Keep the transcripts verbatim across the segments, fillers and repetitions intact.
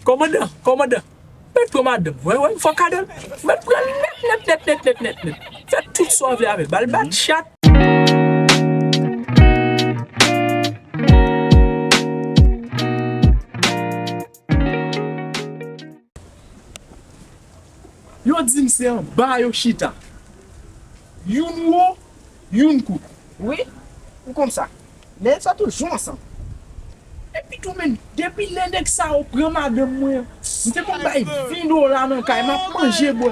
Kòmandan, kòmandan, mèt pran madanm mwen, wè, m fè kado l. Mèt pran l nèt, nèt, nèt, nèt, nèt, nèt, nèt. Fè tout sa w vle avè l. Ba l bat chat. Yo di m se anba yo chita. Youn wo, youn kout. Wi, ou konn sa. Nèg sa toujou ansanm. Epi tou menm, depi lè nèg sa yo pran madanm mwen, m te konn bay ven dola nan kay, m ap manje bwè.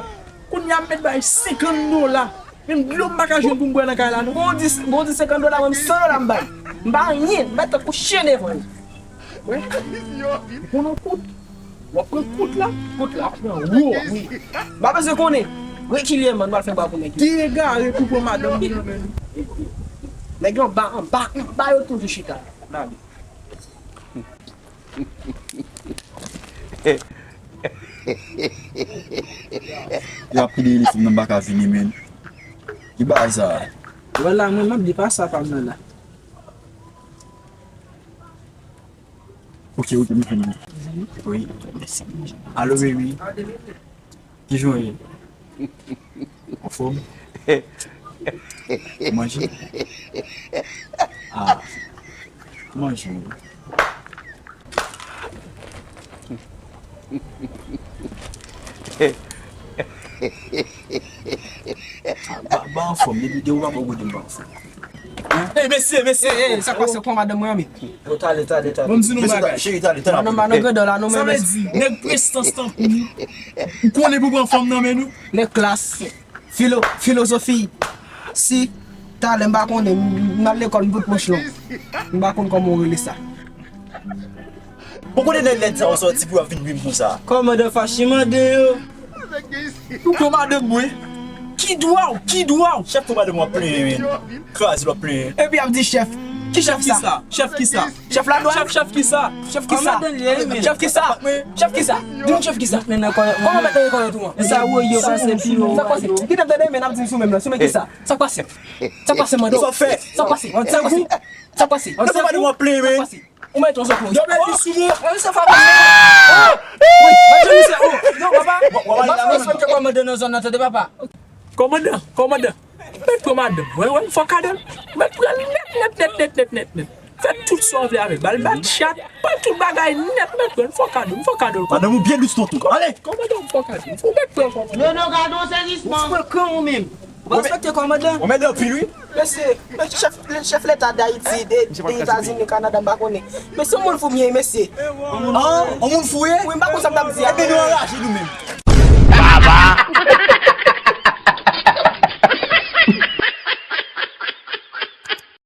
Kounye a m mèt bay senkant dola. Menm dlo m pa ka jwenn pou m bwè nan kay la non. Bon di, bon di senkant dola, mwen m san dola m bay. M pa anyen, m bay tankou chen devan yo. Wè. Ou konn yon kout. W ap pran kout la, kout la ap pran ou. Wi. M pa bezwen konnen. Rekilyèman, nou al fè bwa pou nèg yo. Te egare pou pran madanm li nan men nou. Nèg yo anba, anba, anba yo toujou chita. Gade. Yo ap pede telefòn nan, m pa ka vini, men. Ki bagay sa? Wè la, mwen, m ap di pa sa pa m nan la. Ok, ok, m vini. Wi, mèsi. Alo, baby. Kijan w ye? Anfòm? Manje? Ah, manje. Ba, ba anfòm, depi de ou pa bon kote m pa anfòm. Ey, mesye, mesye, ey, ey, sa k pase? Pran madanm mwen, men. Yo, talè, talè, talè. Bon, m di nou bagay. Cheri, talè, talè. Madanm pa nan grandè la, non, men. Sa vle di, nèg prestans tankou nou, ou konnen pou pran fanm nan men nou? Nèg klas, filo, filozofi. Si, talè, m pa konnen, m, m al lekòl, m bout pòch long. M pa konn kòman w rele sa. Bon, kote nèg lèd sa yo sòti pou yo ap vin nwi m konsa? Kòmandan Fachi mande yo. Ou pran madanm mwen? Ki dwa w? Ki dwa w? Chèf pran madanm w ap plenyen, men. Kraze l w ap plenyen. Epi ap di chèf. Ki chèf sa? Chèf kisa? Chèf la dwàn? Chèf, chèf kisa? Chèf kisa? Kòmandan li ye, men. Chèf kisa? Chèf kisa? Di nou chèf kisa? Men nan kòlèt. Kòman mèt nan kòlèt ou an? Sa woyo pase pilo. Sa pase? Ki t ap tande men ap di m sou menm nan? Sou men kisa? Sa pase? Sa pase, mande w? Sa fè? Sa pase? Sa pase? Sa pase? Chèf pran madanm w ap plenyen, men. Sa pase? Ou mèt yon sòt. Yo mèt li sou mwen. An, se fòk mwen. Oh! Wi, mwen di misye, oh, non, papa. Mwen pa respekte kòmandan nan zòn nan, tande, papa. Kòmandan, kòmandan. Mèt pran madanm mwen, wè, m fè kado l. Mèt pran l nèt, nèt, nèt, nèt, nèt, nèt, nèt. Fè tout sa w vle avè l. Ba l bat chat, pran tout bagay nèt, mèt pran l, m fè kado, m fè kado l. Madanm ou byen dous, tonton. Ale! Kòmandan, m fè kado l. Ou mèt pran kòmandan. Nono, gade yon sezisman. Ou fè kan ou menm. Ou pa respekte kòmandan. Ou mèt anpil, wi. Mesye, mesye, chèf, chèf leta Dayiti, de, de Etazini, Kanada, m pa konnen. Mesye, yon moun fou m ye, mesye. An, yon moun fou ye? Wi, m pa konn sa m t ap di a. Ebyen, nou anraje nou menm. Baba!